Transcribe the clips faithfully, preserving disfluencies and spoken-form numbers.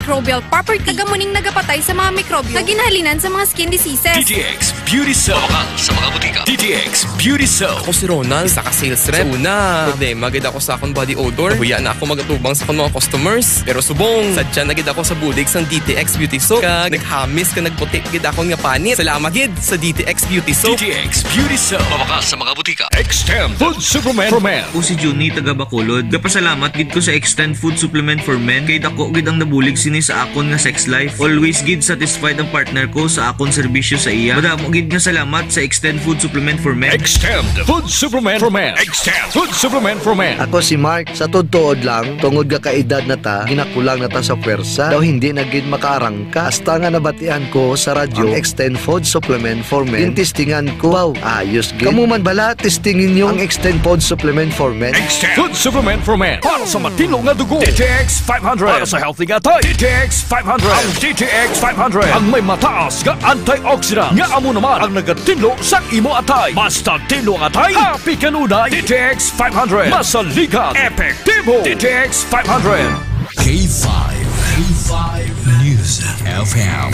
antimicrobial property. Taga muning nagapatay sa mga mikrobyo nga ginahalinan sa mga skin diseases. D T X Beauty Soap. Mabakal sa mga butika. D T X Beauty Soap. Ako si Ronald, isa ka sales rep. Sa una, problema gid ako sa akong body odor. Nahuya na ako magatubang sa akong mga customers. Pero subong, sadya na gid ako sa bulig sang D T X Beauty Soap. Kag naghamis ka nagputi gid akon nga panit. Salamat gid sa D T X Beauty Soap. D T X Beauty Soap. Mabakal sa mga butika. Extend Food Supplement for Men. Ako si Junie, taga Bacolod. Gapasalamat gid ko sa Extend Food Supplement for Men kay dako gid ang nabulig sini sa akon nga sex life. Always gid satisfied ang partner ko sa akon serbisyo sa iya. Madamo gid nga salamat sa Extend Food Supplement for Men. Extend Food Supplement for Men. Extend Food Supplement for Men. Ako si Mark. Sa tuod-tuod lang, tungod nga kaedad na ta, ginakulang na ta sa pwersa. Daw hindi na gid makaarangka. Hasta nga nabatian ko sa radyo ang Extend Food Supplement for Men. Gintistingan ko. Wow, ayos gid. Kamo man bala, testingin nyo ang Extend Food Supplement for Men. Extend Food Supplement for Men. Para sa matinlo nga dugo, D T X five hundred. Para sa healthy nga atay, D T X five hundred. Ang D T X five hundred ang may mataas nga antioxidant nga amo naman ang nagatinlo sa imo atay. Basta tinlo ang atay, happy kanunay. D T X five hundred. Masaligan, epektibo. D T X five hundred. K five, K five News F M,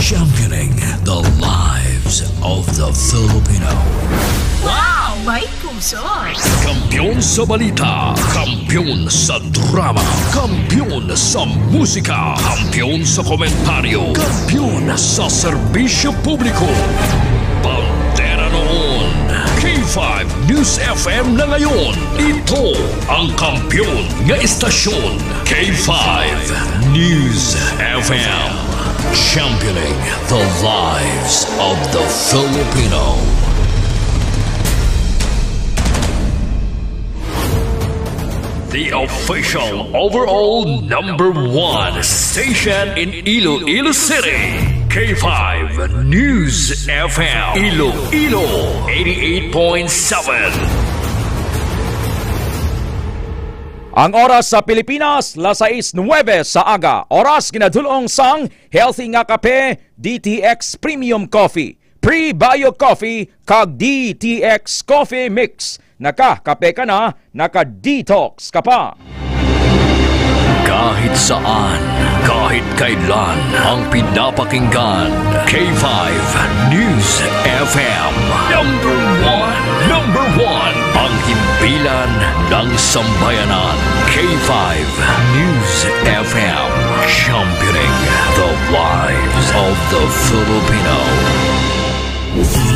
championing the lives of the Filipino. Wow! May puso! Kampiyon sa balita, kampiyon sa drama, kampiyon sa musika, kampiyon sa komentaryo, kampiyon sa serbisyo publiko. Bandera noon, K five News F M na ngayon. Ito ang kampiyon nga istasyon, K five News F M. Championing the lives of the Filipino. The official overall number one station in Iloilo City, K five News F M, Iloilo, eighty-eight point seven. Ang oras sa Pilipinas, las sais nuwebe sa aga. Oras ginadul-ong sang healthy nga kape, D T X Premium Coffee, Pre-Bio Coffee, kag D T X Coffee Mix. Nakakape ka na, naka-detox ka pa. Kahit saan, kahit kailan, ang pinapakinggan, K five News F M. Number one, number one, ang himpilan ng sambayanan, K five News F M, championing the lives of the Filipino.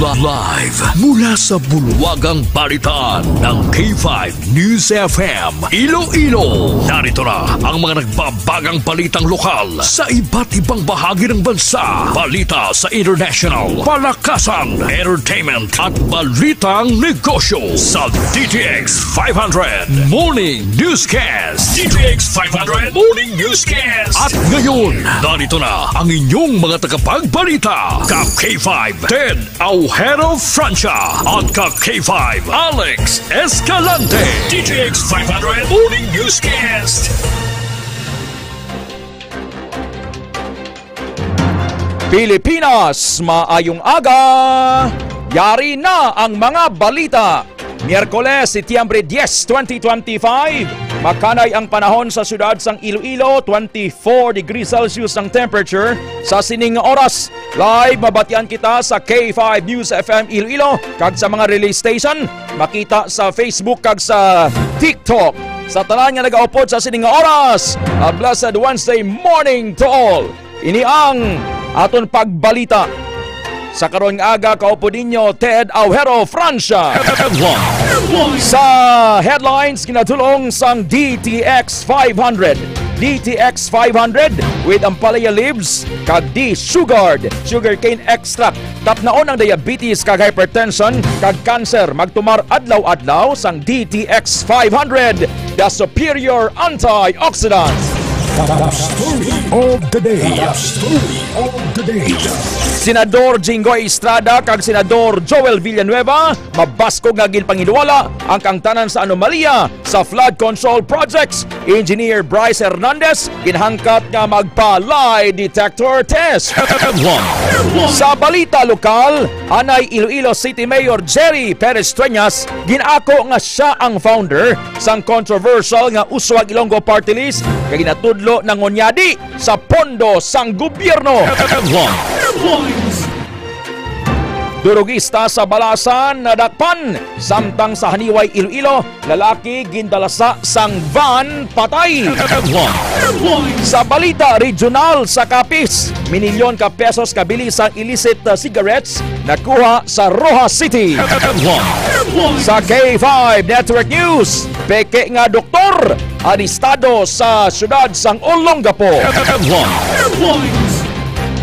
Li-, live mula sa bulwagang balitaan ng K five News F M Iloilo. Narito na ang mga nagbabagang balitang lokal sa iba't ibang bahagi ng bansa. Balita sa international, palakasan, entertainment, at balitang negosyo sa D T X five hundred Morning Newscast. D T X five hundred Morning Newscast. At ngayon, narito na ang inyong mga tagapagbalita, Kap K five, Ted Aujero Francia, at Kap K five, Alex Escalante. D T X five hundred Morning Newscast. Pilipinas, maayong aga! Yari na ang mga balita. Miyerkules, Setyembre diyes, twenty twenty-five. Makanay ang panahon sa siyudad sang Iloilo, twenty-four degrees Celsius ang temperature sa sining nga oras. Live mabatian kita sa K five News F M Iloilo kag sa mga relay station. Makita sa Facebook kag sa TikTok. Sa tanan nga nagaupod sa sining nga oras, a blessed Wednesday morning to all. Ini ang aton pagbalita. Sa karon nga aga, kaupod ninyo, Ted Aujero Francia. Headline. Sa headlines, ginadul-ong sang D T X five hundred. D T X five hundred with ampalaya leaves kag D Sugard, sugarcane extract. Tapnaon ang diabetes kag hypertension kag cancer. Magtumar adlaw-adlaw sang D T X five hundred, the superior antioxidant. Top story of the day. Top story of the day. Senador Jinggoy Estrada kag Senador Joel Villanueva mabaskog nga ginpanginwala ang kaangtanan sa anomalya sa flood control projects. Engineer Bryce Hernandez ginhangkat nga magpa-lie detector test. Headline. Sa balita lokal, anay Iloilo City Mayor Jerry Perez Dueñas gin-ako nga sia ang founder sang controversial nga Uswag Ilonggo Party List, kag ginatud-, lo nangunyadi sa pondo sang gobyerno. Headlines. Durugista sa Balasan nadakpan, samtang sa Haniway, Iloilo, lalaki gindalasa sang van patay. Headlines. Sa balita regional, sa Capiz, minilyon ka pesos kabili sang illicit, uh, cigarettes nakuha sa Roxas City. Headlines. Sa K five Network News, peke nga doktor arestado sa siyudad sang Olongapo. Headlines.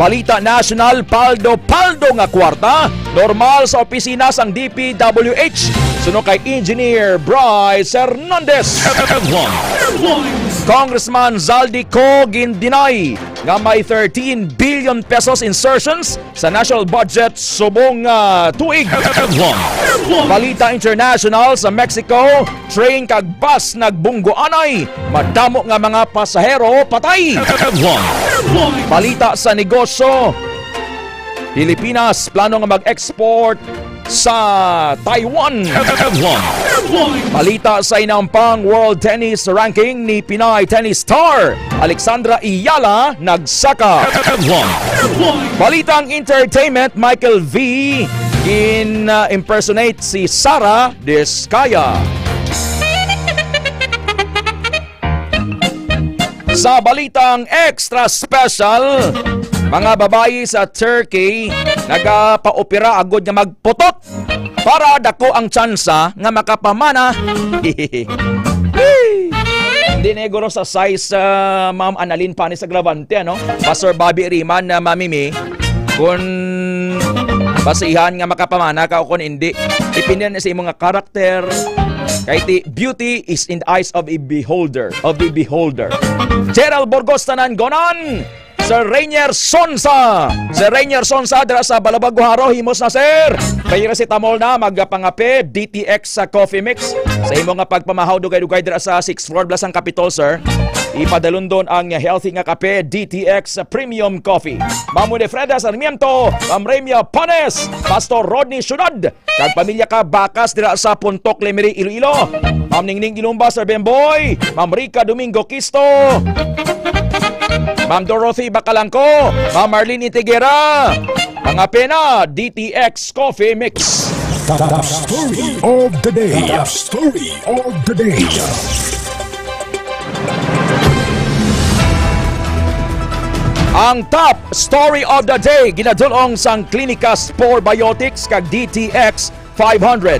Balita nasyonal, paldo-paldo nga kwarta, normal sa opisina sang D P W H, suno kay Engineer Bryce Hernandez. Headlines. Congressman Zaldy Co gin-deny nga may thirteen billion pesos insertions sa national budget subong, ah, tuig. Headlines. Balita international, sa Mexico, train kag bus nagbunggoanay, madamo nga mga pasahero patay. Headlines. Balita sa negosyo, Pilipinas plano nga mag-export sa Taiwan. Headlines. Balita sa inampang world tennis ranking, ni Pinay tennis star Alexandra Eala nagsaka. Headlines. Balitang entertainment, Michael V gin, uh, impersonate si Sara Discaya. Sa balitang extra special, mga babayi sa Turkey nagapaopera agod nga magputot para dako ang tsansa nga makapamana. Hindi na guro sa size, ah, Ma'am Annalyn Panis Agravante, ano? Pastor Bobby Riman na mamimi. Kung basihan nga makapamana ka o kung hindi, depende na sa imong nga karakter. Kay ti, beauty is in the eyes of a beholder, of the beholder. Gerald Burgos, tanan gonan. Sir Rainier Sonsa. Sir Rainier Sonsa, dira sa Balabaw, Guijarro, himos na, sir. Paracetamol na, magpangape, D T X sa coffee mix. Sa imo nga pagpamahaw, dugay-dugay dira sa sixth floor, Blasang Capitol, sir. Ipadalundon ang healthy nga kape, D T X Premium Coffee. Ma'am Winifreda Sarmiento, Ma'am Remia Panes, Pastor Rodney Syudad, kag pamilya ka Bakas dira sa Puntok, Lemery, Iloilo. Ma'am Ningning Gilumba, Sir Bemboy, Ma'am Rica Domingo Quisto, Ma'am Dorothy Bacalangco, Ma'am Marlene Itigera. Mga pena, D T X Coffee Mix. The, the story of the day. The story of the day. Ang top story of the day ginadul-ong sang Clinicas Probiotics kag D T X five hundred.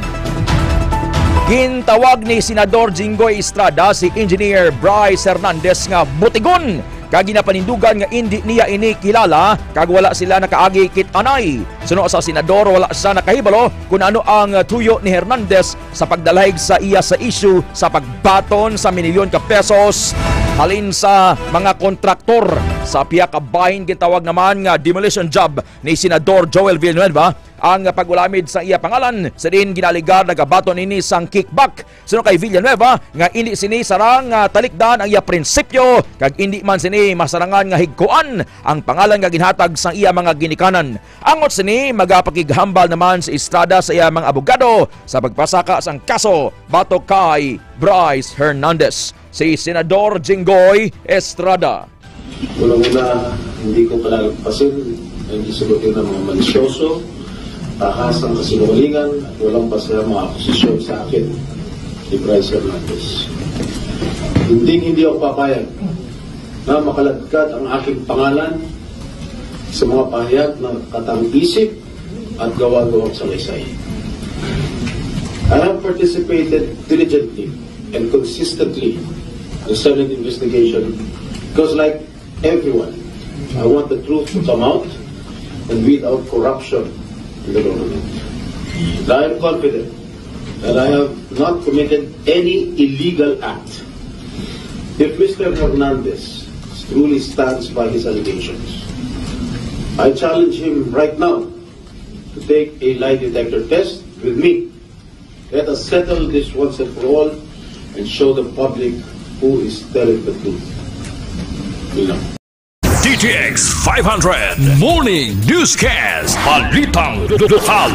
Gintawag ni Senador Jinggoy Estrada si Engineer Bryce Hernandez nga butigon, kag ginapanindugan nga indi niya ini kilala kag wala sila nakaagi kit-anay. Suno sa senador, wala siya nakahibalo kun ano ang tuyo ni Hernandez sa pagdalahig sa iya sa isyu sa pagbaton sa minilyon ka pesos halin sa mga kontraktor sa pihak bahin. Gintawag naman nga demolition job ni Senador Joel Villanueva ang pag-ulamid sa iya pangalan, sa diin ginaalegar nagabaton ini sang kickback. Suno kay Villanueva nga indi sini sarang nga talikdan ang iya prinsipyo kag indi man sini masarangan nga higkuan ang pangalan nga ginhatag sang iya mga ginikanan. Angot sini, magapakighambal naman si Estrada sa iya mga abogado sa pagpasaka sang kaso batok kay Bryce Hernandez. Si Senador Jinggoy Estrada. Unang-una, hindi ko palalagpasin ang isugot ng mga malisyoso, tahasang kasinungalingan at walang basehang mga akusasyon sa akin ni Bryce Hernandez. Hindi, hindi ako papayag na makaladkad ang aking pangalan sa mga pahayag na katang-isip at gawa-gawang salaysay. I have participated diligently and consistently in the Senate investigation because, like everyone, I want the truth to come out and weed out corruption in the government. And I am confident that I have not committed any illegal act. If Mister Hernandez truly stands by his allegations, I challenge him right now to take a lie detector test with me. Let us settle this once and for all and show the public who is telling the truth. Yun lang. D T X five hundred Morning Newscast. Balitang lokal.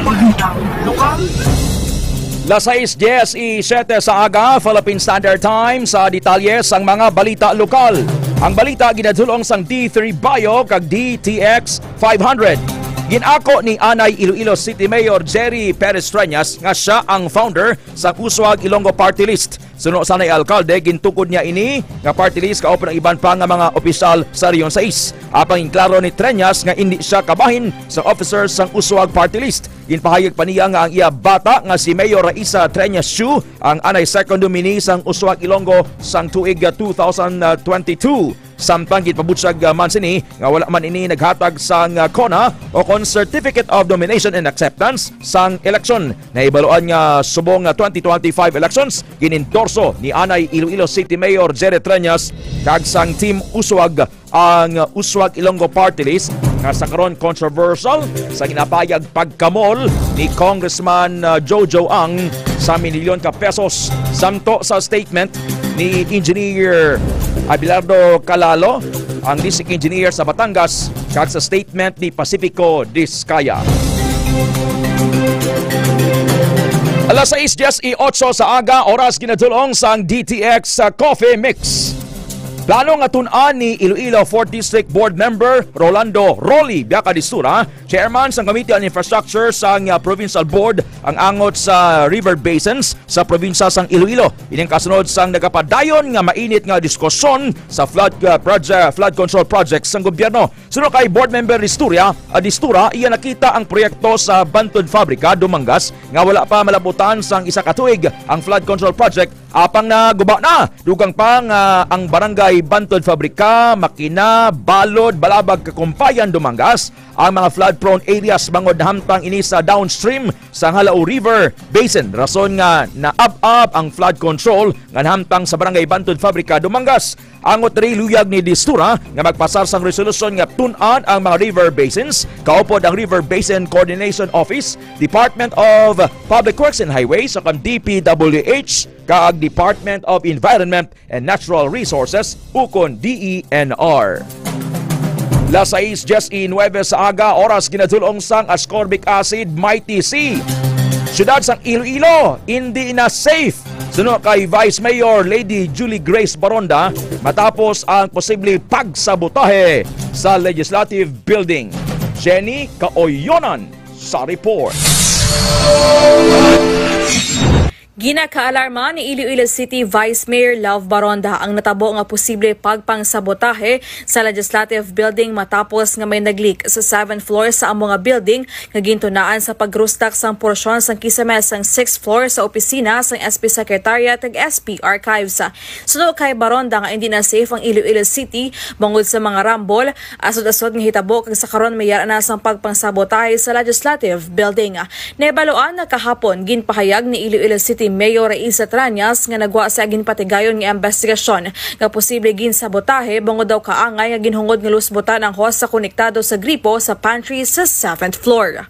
Las sais dies y siete sa aga, Philippine Standard Time, sa detalye sang mga balita lokal. Ang balita ginadulong sang D three Bio kag D T X five hundred. Ginako ni anay Iloilo City Mayor Jerry Perez Treñas nga sia ang founder sa Uswag Ilonggo Party List. Suno sa anay alkalde, gintukod niya ini nga party list kaupod ang iban pa nga mga opisyal sa Region sais. Apang ginklaro ni Treñas nga indi sia kabahin sa officers sang Uswag Party List. Ginpahayag pa niya nga ang iya bata nga si Mayor Raisa Treñas Chu ang anay second nominee sang Uswag Ilonggo sang tuig two thousand twenty-two. Samtang ginpabutyag, ah, man sini nga wala man ini naghatag sang, ah, kona o kon Certificate of Nomination and Acceptance sang eleksyon. Nahibaluan nga subong nga twenty twenty-five elections, ginendorso ni anay Iloilo City Mayor Jerry Treñas kag sang Team Uswag ang Uswag Ilonggo Party List nga sa karon controversial sa ginapahayag pagkamol ni Congressman, ah, Jojo Ang sa minilyon ka pesos. Samto sa statement ni Engineer Abelardo Calalo, ang District Engineer sa Batangas, kag sa statement ni Pacifico Discaya. Alas sais diez y ocho sa aga, oras ginadulong sang D T X sa Coffee Mix. Plano nga tun-an ni Iloilo fourth District Board Member Rolando Rolly Biaca de Sura, Chairman sang Committee on Infrastructure sang, ah, Provincial Board, ang angot sa river basins sa probinsya sang Iloilo. Ini ang kasunod sang nagapadayon nga mainit nga diskusyon sa flood, ah, proje-, flood control project sang gobyerno. Suno kay Board Member Ristura, ah, Distura, iya nakita ang proyekto sa Bantod Fabrika, Dumangas, nga wala pa malabutan sang isa ka tuig ang flood control project, apang naguba na. Dugang pa nga ang barangay Bantod Fabrika, Makina, Balod, Balabag, Kakumpayan, Dumangas, ang mga flood-prone areas bangod nahamtang ini sa downstream sa Halao River Basin, rason nga naab-ab ang flood control nga nahamtang sa barangay Bantod Fabrika, Dumangas. Angot diri, luyag ni Distura nga magpasar sang resolusyon nga tun-an ang mga river basins, kaupod ang River Basin Coordination Office, Department of Public Works and Highways, o kang D P W H, kag Department of Environment and Natural Resources, ukon D E N R. Las sais diez y nueve sa aga, oras ginadulong sang ascorbic acid, Mighty C. Siyudad sang Iloilo, indi na safe, suno kay Vice Mayor Lady Julie Grace Baronda, matapos ang posible pagsabotahe sa Legislative Building. Jenny Kaoyonan sa report. Ginakaalarma ni Iloilo City Vice Mayor Love Baronda ang natabo nga posible pagpangsabotahe sa Legislative Building matapos nga may nag-leak sa seventh floor sa amo nga building nga gintunaan sa pagrustak sang porsyon sang kisame sang sixth floor sa opisina sang S P Secretariat kag S P Archives. Suno kay Baronda nga indi na safe ang Iloilo City bangod sa mga rambol, asod-asod nga hitabo kag sa karon may yara na sang pagpangsabotahe sa Legislative Building. Nahibaluan nga kahapon, ginpahayag ni Iloilo City Mayor Raisa Trañas nga nagwa sa ginpatigayon nga investigasyon nga posible ginsabotahe bangod daw kaangay nga ginhungod nga lusbutan ang hose sa konektado sa gripo sa pantry sa seventh floor.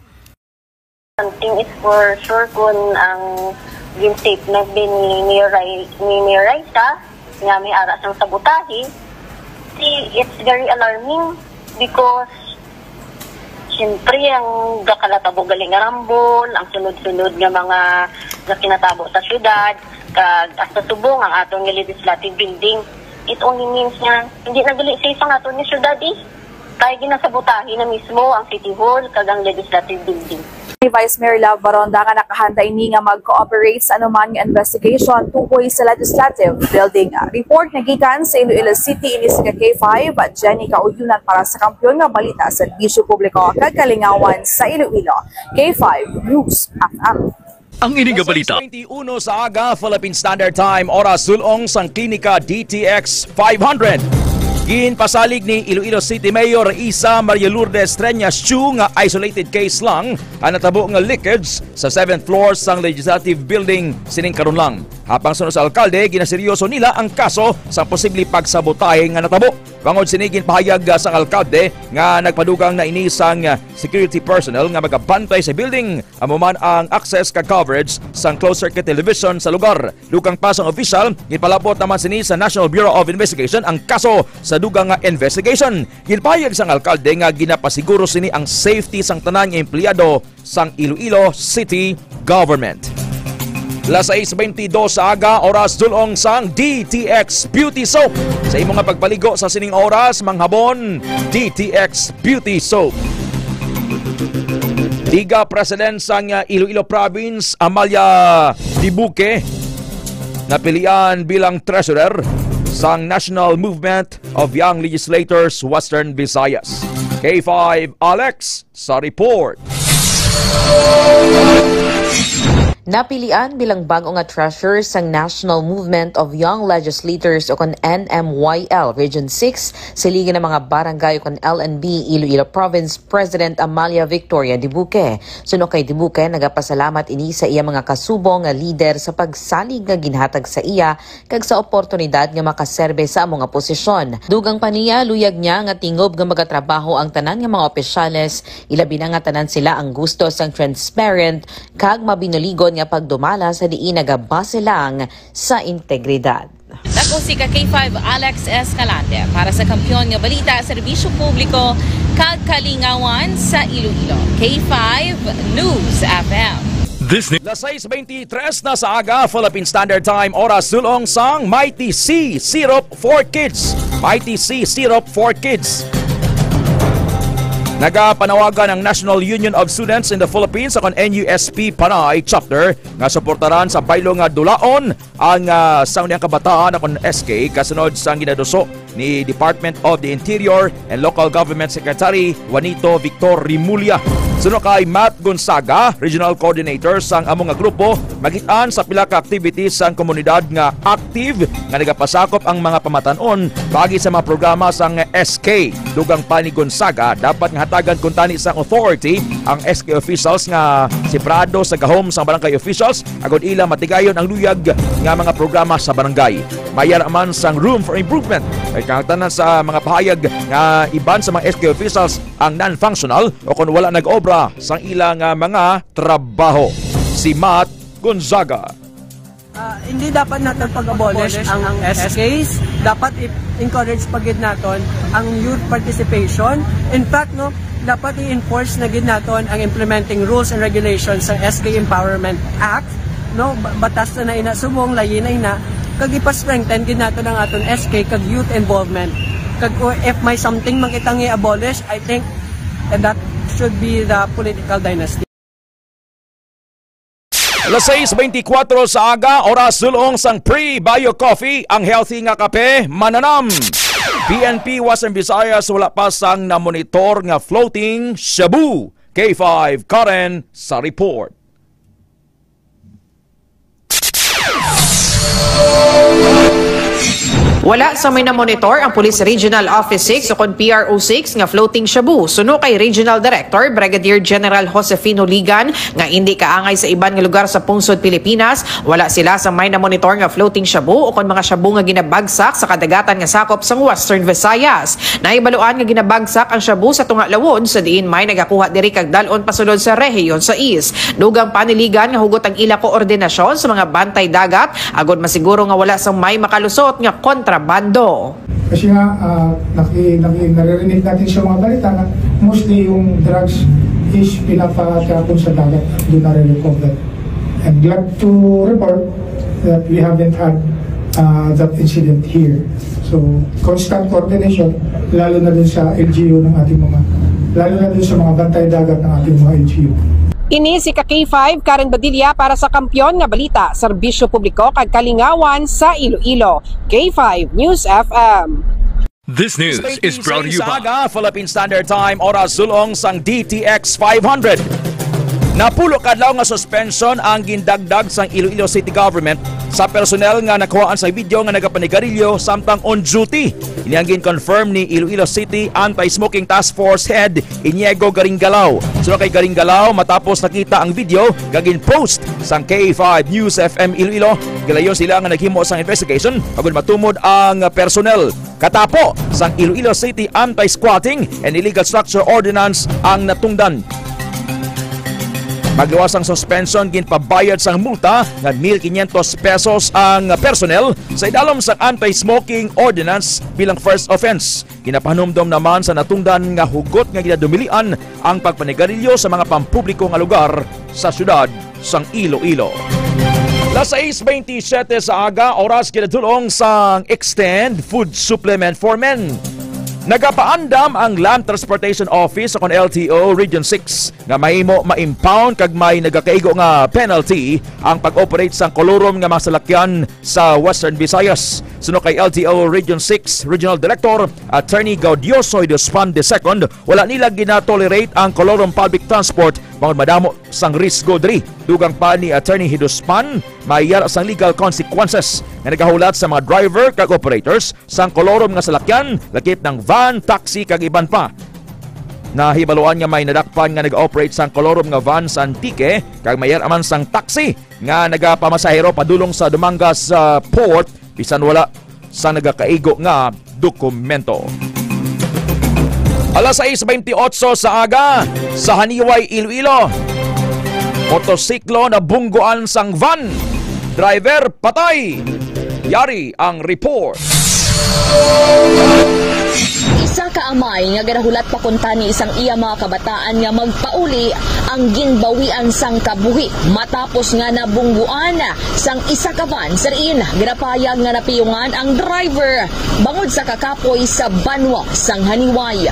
Something is for sure, kun ang gin-statement din ni Mayor Rai-, ni Mayor Raisa nga may ara sang sabotahe, si, it's very alarming because siyempre, ang gakalatabo gali nga rambol, ang sunod-sunod nga mga nga kinatabo sa syudad, kag hasta subong ang aton nga legislative building, it only means nga hindi na gali safe ang aton nga syudad, eh. Kay ginasabotahe na mismo ang City Hall kag ang legislative building. Ni Vice Mayor Love Baronda nga nakahanda ini nga mag-cooperate sa anuman nga investigation tungkol sa Legislative Building. Report nga gikan sa Iloilo City, ini si K five, Jenny Kauyunan para sa Kampiyon nga Balita, Serbisyo Publiko kag Kalingawan sa Iloilo, K five News F M. Ang ini nga balita. Alas sais twenty-uno sa aga, Philippine Standard Time, oras sulong sang Klinika D T X five hundred. Ginpasalig ni Iloilo City Mayor Isa Maria Lourdes Treñas Chu nga isolated case lang ang natabo nga leakage sa seventh floor sang Legislative Building sining karon lang. Apang suno sa alkalde, ginaseryoso nila ang kaso sa posible pagsabotahe nga natabo. Bangod sini, ginpahayag, ah, sang alkalde nga nagpadugang na ini sang, ah, security personnel nga magabantay sa building, amo man ang access kag coverage sang closed-circuit television sa lugar. Dugang pa sang opisyal, ginpalabot naman sini sa National Bureau of Investigation ang kaso sa dugang nga investigation. Ginpahayag sang alkalde nga ginapasiguro sini ang safety sang tanan nga empleyado sang Iloilo City Government. Las sais beintidos sa aga, oras dul-ong sang D T X Beauty Soap. Sa imo nga pagpaligo sa sining oras, manghabon, D T X Beauty Soap. Tiga President sang, uh, Iloilo Province, Amalia Dibuque, napilian bilang treasurer sang National Movement of Young Legislators Western Visayas. K five Alex sa report. Napilian bilang bag-o nga treasurer sang National Movement of Young Legislators o kon N M Y L Region six, silingan ang mga barangay o kon L N B Iloilo Province President Amalia Victoria Dibuque. Suno kay Dibuque, nagapasalamat ini sa iya mga kasubong nga lider sa pagsalig nga ginhatag sa iya kag sa oportunidad nga makaserbe sa amo nga posisyon. Dugang pa niya, luyag niya nga tingob nga magatrabaho ang tanan nga mga opisyales, ilabi na nga tanan sila ang gusto sang transparent kag mabinuligon nga pagdumala sa diin nagabase lang sa integridad. Ako si ka K five Alex Escalante para sa Kampiyon nga Balita, Serbisyo Publiko, kag Kalingawan sa Iloilo, K five News F M. This news. Las sais beintitres na sa aga, Philippine Standard Time, oras dul-ong sang Mighty C Syrup for Kids. Mighty C Syrup for Kids. Nagapanawagan ang National Union of Students in the Philippines o kon N U S P Panay Chapter nga suportaran sa baylo nga dulaon ang, ah, Sangguniang Kabataan o kon S K, kasunod sang ginaduso ni Department of the Interior and Local Government Secretary Juanito Victor Remulla. Suno kay Matt Gonzaga, Regional Coordinator sang amo nga grupo, makit-an sa pila ka activities sang komunidad nga active nga nagapasakop ang mga pamatan-on paagi sa mga programa sang S K. Dugang pa ni Gonzaga, dapat nga hatagan kuntani sang authority ang S K officials nga separado sa gahom sang barangay officials agod ila matigayon ang luyag nga mga programa sa barangay. Mayara man sang room for improvement kay kahangtanan sa mga pahayag nga iban sa mga S K officials ang non-functional o kon wala nag-obra sang ila nga mga trabaho. Si Matt Gonzaga. Ah, hindi dapat natin pag-abolish ang S Ks. Dapat i-encourage pa gid naton ang youth participation. In fact, no, dapat i-enforce na gid naton ang implementing rules and regulations sa S K Empowerment Act, no? Ba-, batas na na ina subong, layi na ina, kag ipa-strengthen gid naton ang aton S K kag youth involvement. Kag, o, if may something man kitang i-abolish, I think, eh, that should be the political dynasty. Alas sais beintikwatro sa aga, oras dul-ong sang Pre Bio Coffee, ang healthy nga kape, mananam. P N P Western Visayas, wala pa sang namonitor nga floating shabu. K five Karen sa report. Wala sa may namonitor ang Police Regional Office six o kon P R O six nga floating shabu, suno kay Regional Director Brigadier General Josefino Ligan, nga indi kaangay sa iban nga lugar sa pungsod Pilipinas. Wala sila sa may namonitor nga floating shabu o kon mga shabu nga ginabagsak sa kadagatan nga sakop sang Western Visayas. Nahibaluan nga ginabagsak ang shabu sa tunga Lawod, sa diin may nagakuha diri kag dal-on pasulod sa Rehiyon sais. Dugang pa ni Ligan nga hugot ang ila koordinasyon sa mga bantay dagat agod masiguro nga wala sang may makalusot nga kontrabando. Kasi nga, ah, naki-, naki-, naririnig natin sa mga balita na mostly yung drugs is pinapatapon sa dagat, doon nare-recover. I'm glad to report that we haven't had, uh, that incident here. So, constant coordination, lalo na dun sa L G U ng ating mga, lalo na dun sa mga bantay dagat ng ating mga L G U. Ini si ka K five, Karen Badilla, para sa Kampiyon nga Balita, Serbisyo Publiko kag Kalingawan sa Iloilo. K five News F M. This news is brought to you by Philippine Standard Time, oras dul-ong sang D T X five hundred. Napulo ka adlaw nga suspension ang gindagdag sang Iloilo City Government sa personnel nga nakuhaan sa video nga nagapanigarilyo samtang on duty. Ini ang gin-confirm ni Iloilo City Anti-Smoking Task Force Head Iniego Garinggalao. Suno kay Garinggalao, matapos nakita ang video nga gin-post sang K five News F M Iloilo, gilayon sila nga naghimo sang investigation agud matumod ang personnel. Katapo sang Iloilo City Anti-Squatting and Illegal Structure Ordinance ang natungdan. Magluwas ang suspension, ginpabayad sang multa nga mil quinientos pesos ang personnel sa idalom sang Anti-Smoking Ordinance bilang first offense. Ginapahanumdom naman sa natungdan nga hugot nga ginadumilian ang pagpanigarilyo sa mga pampubliko nga lugar sa siyudad sang Iloilo. Alas sais baynte siyete sa aga, oras ginadul-ong sang Extend Food Supplement for Men. Nagapaandam ang Land Transportation Office o kon L T O Region six nga mahimo ma-impound kag may nagakaigo nga penalty ang pag-operate sang kolorom nga mga salakyan sa Western Visayas. Suno kay L T O Region six Regional Director Attorney Gaudioso Idospan the second, wala nila ginatolerate ang kolorom public transport bangod madamo sang risgo diri. Dugang pa ni Attorney Hiduspan, may yara sang legal consequences nga nagahulat sa mga driver kag operators sang kolorom nga salakyan, lakip ng van, taxi, kag iban pa. Nahibaluan nga may nadakpan nga nag-operate sang kolorom nga van sa Antique, kag may yara man sang taxi nga nagapamasahero padulong sa Dumangas, ah, Port, bisan wala sang nagakaigo nga dokumento. Alas sais baynte otso sa aga, sa Haniway, Iloilo, motorsiklo nabungguan sang van. Driver patay. Yari ang report. Isa ka amay nga ganahulat pa kuntani sang iya mga kabataan nga magpauli ang ginbawian sang kabuhi matapos nga nabungguan sang isa ka van sa diin ginapahayag nga napiyungan ang driver bangod sa kakapoy sa banwa sang Haniway.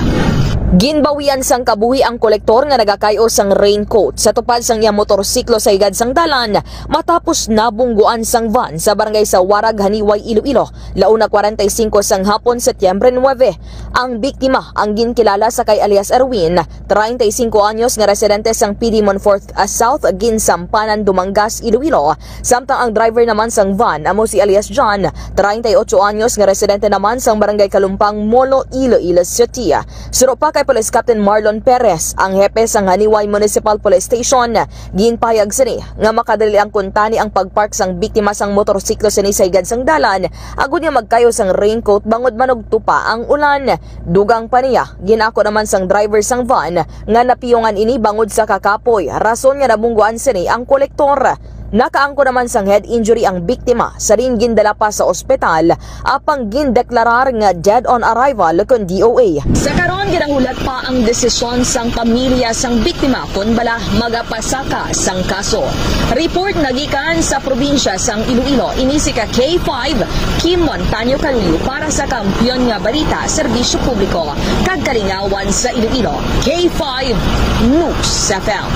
Ginbawian sang kabuhi ang kolektor nga nagakay-o sang raincoat sa tupad sang iya motorsiklo sa higad sang dalan matapos nabungguan sang van sa barangay Sawarag, Haniway, Iloilo, launa kwarenta y singko sang hapon, Setyembre nuebe. Ang biktima ang ginkilala sa kay alias Erwin, treinta y cinco anyos nga residente sang P D Monfort, ah, South, Ginsampanan, Dumangas, Iloilo, samtang ang driver naman sang van amo si alias John, treinta y ocho anyos nga residente naman sang Barangay Kalumpang, Molo, Iloilo City. Suno pa kay Police Captain Marlon Perez, ang hepe sang Haniway Municipal Police Station, ginpahayag sini nga makadali lang kuntani ang pagpark sang biktima sang motorsiklo sini sa higad sang dalan, agod nga magkayo sang raincoat bangod manugto pa ang ulan. Dugang pa niya, ginako naman sang driver sang van nga napiyungan ini bangod sa kakapoy, rason nga nabungguan sini ang kolektor. Nakaangkon naman sang head injury ang biktima, sa diin gindala pa sa ospital, apang gindeklarar nga dead on arrival kon D O A. Sa karon, ginahulat pa ang desisyon sang pamilya sang biktima kon bala magapasaka sang kaso. Report nga gikan sa probinsya sang Iloilo, ini si ka K five, Kim Montaño Caluyo para sa Kampiyon nga Balita, Serbisyo Publiko, kag Kalingawan sa Iloilo, K five News F M.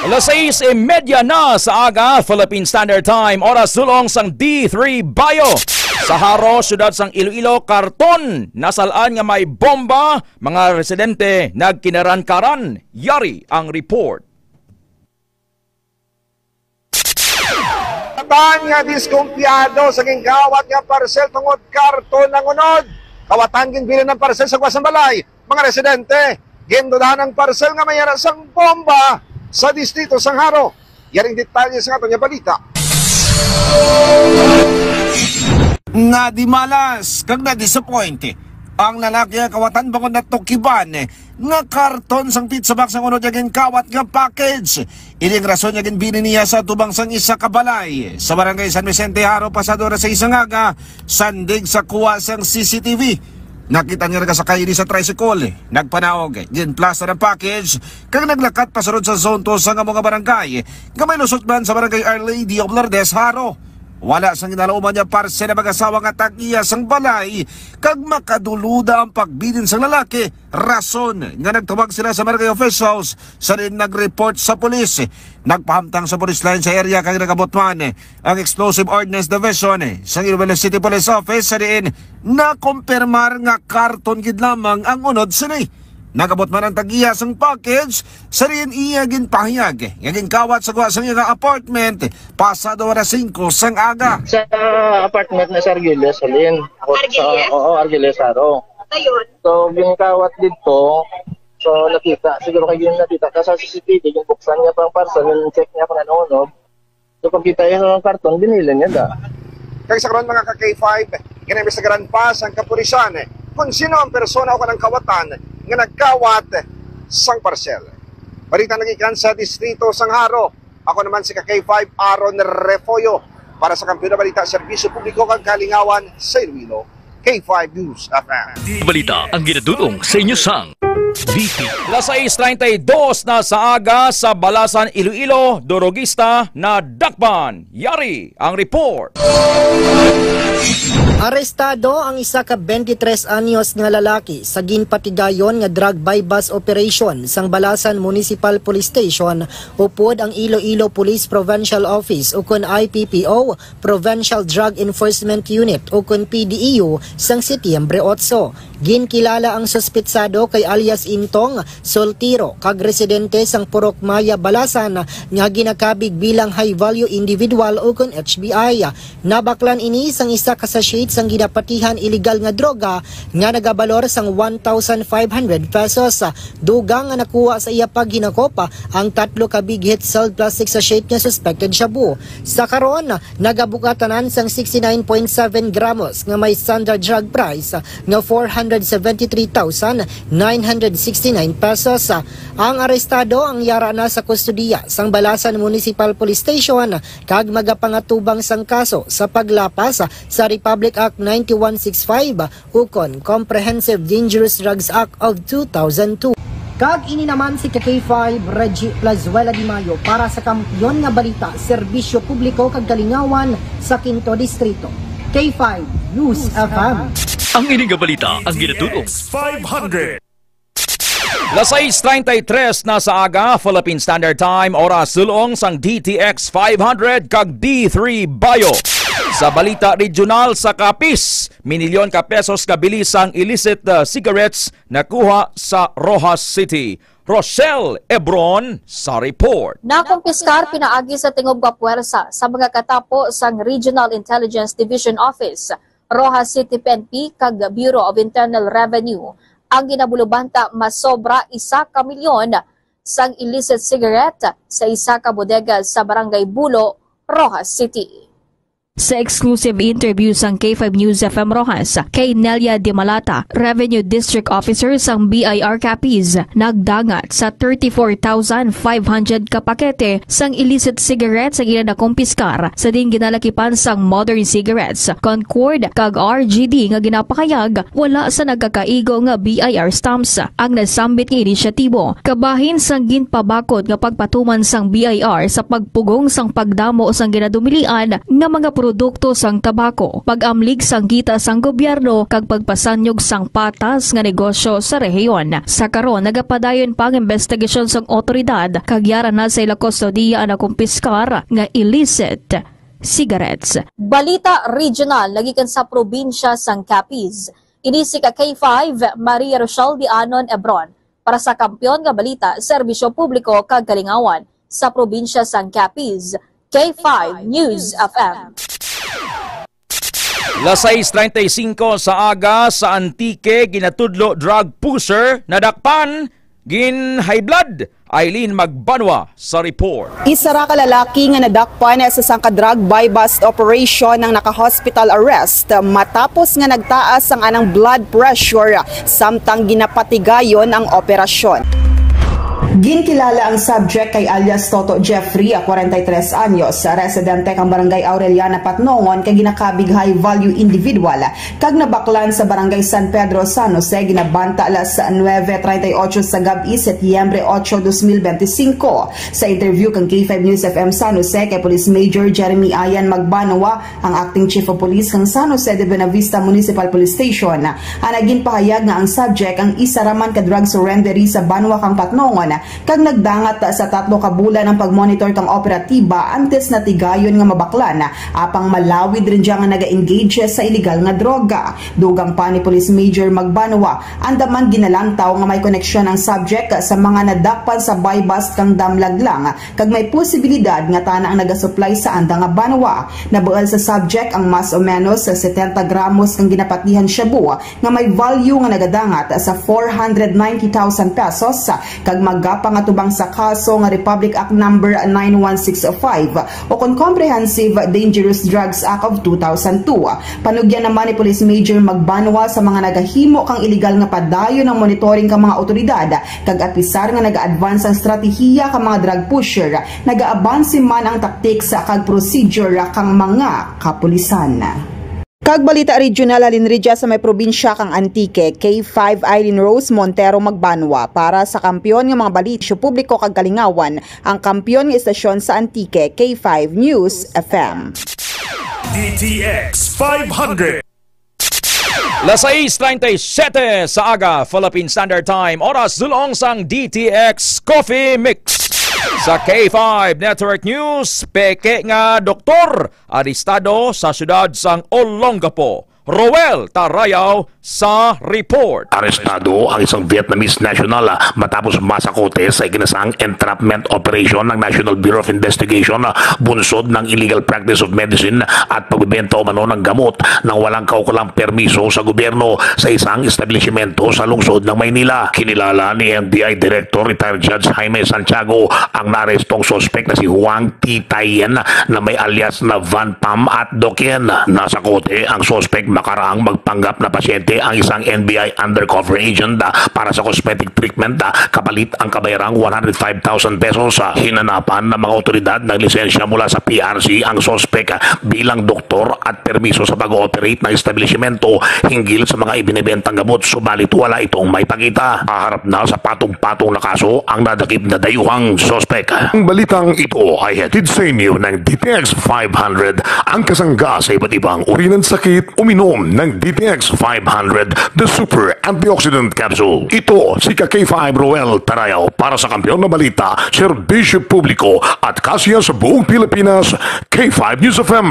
Alas sais y media na sa aga, Philippine Standard Time, oras dul-ong sang D three Bio. Sa Jaro, siyudad sang Iloilo, karton nasal-an nga may bomba, mga residente nagkinarankaran. Yari ang report. Kawatan nga diskumpiyado sa gingkawat nga parcel tungod karton ang unod. Kawatan ginbilin ang parcel sa gwa sang balay. Mga residente, gindudahan ang parcel nga may yara sang bomba sa distrito sang Jaro. Yaring detalye sa aton nga balita. Nadimalas kag nadisappoint ang lalaki nga kawatan bangod natukiban nga karton sang pizza box ang unod niya ginkawat nga package. Ini ang rason nga ginbili niya sa atubang sang isa ka balay sa Barangay San Vicente, Jaro, pasado alas sais sang aga, sandig sa kuha sang C C T V. Nakita niya nagasakay ini sa tricycle, nagpanaog, ginplastar ang package, kag naglakat pasulod sa Zone two sang amo nga barangay, nga may lusot man sa Barangay Our Lady of Lourdes, Jaro. Wala sang ginalauman niya parcel ang mag-asawa nga tag-iya sang balay, kag makaduluda ang pagbilin sang lalaki, rason nga nagtawag sila sa barangay officials, sa diin nag-report sa pulis. Nagpahamtang sa police line sa area kag nag-abot man ang Explosive Ordnance Division sang Iloilo City Police Office, sa diin nakumpirmar nga karton gid lamang ang unod sini. Nag-abot man ang tag-iya sang package, sa diin iya ginpahayag nga ginkawat sa gwa sang iya nga apartment pasado alas singko sang aga. Sa apartment na sa Arguelles, halin. Ako sa, Arguelles? Oo, Arguelles, Jaro. Ayun. So, ginkawat dito, so nakita, siguro kay yun nakita ka sa C C T V, ginbuksan niya pa ang parcel, yung check niya kung ano, no? So, pagkita niya ng karton, binili niya da. Kag sa karon, mga ka K five, ginaimbestigaran pa sang kapulisan kung sino ang persona o kanang kawatan nga nagkawat sang parcel. Balita nagikan sa distrito sang Jaro. Ako naman si ka K five Aaron Refollo para sa Kampiyon nga Balita, Serbisyo Publiko kag Kalingawan sa Iloilo, K five News F M. Balita ang ginadul-ong sa inyo sang V P. Las sais treinta y dos na sa aga sa Balasan, Iloilo, durogista nadakpan. Yari ang report. Arestado ang isa ka twenty-three anyos nga lalaki sa ginpatigayon nga drug buy-bust operation sang Balasan Municipal Police Station upod ang Iloilo Police Provincial Office, ukon I P P O, Provincial Drug Enforcement Unit, ukon P D E U, sang Setyembre otso. Ginkilala ang suspitsado kay alias Intong, soltero, kag residente sang Purok Maya, Balasan, nga ginakabig bilang high value individual, ukon H V I. Nabaklan ini sang isa ka sachet sang ginapatihan iligal nga droga nga nagabalor sang one thousand five hundred pesos. Dugang nga nakuha sa iya paghinakop ang tatlo ka big hit sealed plastic sachet nga suspected shabu. Sa karon, nagabug-at tanan sang sixty-nine point seven gramos nga may standard drug price nga four hundred seventy-three thousand nine hundred sixty-nine pesos. Ang arestado ang yara na sa kustodiya sang Balasan Municipal Police Station kag magapangatubang sang kaso sa paglapas sa Republic Act ninety-one sixty-five ukon Comprehensive Dangerous Drugs Act of two thousand two. Kag ini naman si K five, Reggie Plazuela Di Mayo para sa Kampiyon nga Balita, Serbisyo Publiko kag Kalingawan sa Quinto Distrito. K five News F M. Ang ini nga balita ang ginatudong five hundred. Las sais treinta y tres na sa aga, Philippine Standard Time, oras sulong sang D T X five hundred kag D three Bayo. Sa balita regional, sa Capiz, minilyon ka pesos nga bili sang illicit, uh, cigarettes nakuha sa Roxas City. Rochelle Ebron sa report. Nakumpiskar pinaagi sa tingob nga puwersa sa mga katapo sang Regional Intelligence Division Office, Roxas City P N P, kag Bureau of Internal Revenue ang ginabulubanta masobra isa ka milyon sang illicit cigarette sa isa ka bodega sa Barangay Bulo, Roxas City. Sa exclusive interview sang K five News F M Roxas kay Nelia De Malata, Revenue District Officer sang B I R Capiz, nagdangat sa thirty-four thousand five hundred ka pakete sang illicit cigarettes ang ila nakumpiskar, sa diin ginalakipan sang Modern Cigarettes, Concord, kag R G D nga ginapahayag wala sa nagkakaigo nga B I R stamps ang nasambit nga inisyatibo. Kabahin sang ginpabakod nga pagpatuman sang B I R sa pagpugong sang pagdamo sang ginadumilian nga mga produkto sang tabako, pag-amlig sang kita sang gobyerno, kag pagpasanyog sang patas nga negosyo sa rehiyon. Sa karon, nagapadayon pa ang investigasyon sang awtoridad, kag yara na sa ila kustodiya ang nakumpiskar nga illicit cigarettes. Balita regional nagikan sa probinsya sang Capiz. Ini si ka K five, Maria Rochelle Dianon Ebron, para sa Kampiyon nga Balita, Serbisyo Publiko kag Kalingawan sa probinsya sang Capiz, K five News F M. Las sais treinta y cinco sa aga sa Antique, ginatudlo drug pusher nadakpan, gin-high blood. Eileen Magbanwa sa report. Isa ra ka lalaki nga nadakpan sa sangka drug buy-bust operation ang naka-hospital arrest matapos nga nagtaas ang anang blood pressure samtang ginapatigayon ang operasyon. Ginkilala ang subject kay alias Toto Jeffrey, a kwarenta y tres anyos, residente kang Barangay Aureliana, Patnongon, kay ginakabig high value individual kag nabaklan sa Barangay San Pedro, San Jose, ginabanta alas nuebe treinta y ocho sa gab-i, Setyembre ocho, dos mil benti singko. Sa interview kang K five News F M San Jose kay Police Major Jeremy Ayan Magbanwa, ang Acting Chief of Police kang San Jose de Buenavista Municipal Police Station, ang nagin pahayag nga ang subject ang isa ra man ka drug surrenderee sa banwa kang Patnongon, kag nagdangat sa tatlo ka bulan ang pagmonitor kang operatiba antes natigayon nga mabaklan, apang malawid run dya nga naga-engage sa iligal nga droga. Dugang pa ni Police Major Magbanwa, anda man ginalantaw nga may koneksyon ang subject sa mga nadakpan sa buy-bust kang Damlaglang, kag may posibilidad nga tana ang nagasuplay sa anda nga banwa. Nabuel sa subject ang mas o menos setenta gramos kang ginapatihan shabu nga may value nga nagadangat sa four hundred ninety thousand pesos, kag magapangatubang sa kaso nga Republic Act Number nine one six five, o kon Comprehensive Dangerous Drugs Act of two thousand two. Panugyan naman ni Police Major Magbanwa sa mga nagahimo kang iligal nga padayon ang monitoring kang mga awtoridad, kag apisar nga naga-advance ang estratehiya kang mga drug pusher, nagaabanse man ang tactics kag procedure kang mga kapulisan. Kag balita regional, halin rugya sa may probinsya kang Antique, K five Eileen Rose Montero Magbanwa para sa kampiyon nga mga balita, publiko kag kalingawan, ang kampiyon nga istasyon sa Antique, K five News F M. D T X five hundred. Las sais treinta y siete sa aga, Philippine Standard Time. Oras dulong sang D T X Coffee Mix. Sa K five Network News, peke nga doktor arestado sa siyudad sang Olongapo. Roel Tarayaw sa report. Arestado ang isang Vietnamese national, ah, matapos masakote sa iginasang entrapment operation ng National Bureau of Investigation, ah, bunsod ng illegal practice of medicine at pagbebenta umano ng gamot nang walang kaukulang permiso sa gobyerno sa isang establishmento sa lungsod ng Maynila. Kinilala ni N B I Director Retired Judge Jaime Santiago ang naarestong suspek na si Huang T. Tayen na may alias na Van Pam at Dokien. Nasakote ang suspek makaraang magpanggap na pasyente ang isang N B I undercover agent, ah, para sa cosmetic treatment, ah, kapalit ang kabayarang one hundred five thousand pesos. Ah, hinanapan ng mga otoridad ng lisensya mula sa P R C ang suspek, ah, bilang doktor at permiso sa pag-ooperate ng establishmento hinggil sa mga ibinibentang gamot, subalit wala itong maipakita. Haharap na sa patong-patong na kaso ang nadakip na dayuhang suspek. Ang balitang ito ay hatid sa inyo ng D T X five hundred, ang kasangga sa iba't ibang uri ng sakit. Uminom ng D T X five hundred, the super antioxidant capsule. Ito si ka K five Roel Tarayaw para sa Kampiyon na Balita, Serbisyo Publiko at Kasiya sa Buong Pilipinas, K five News F M.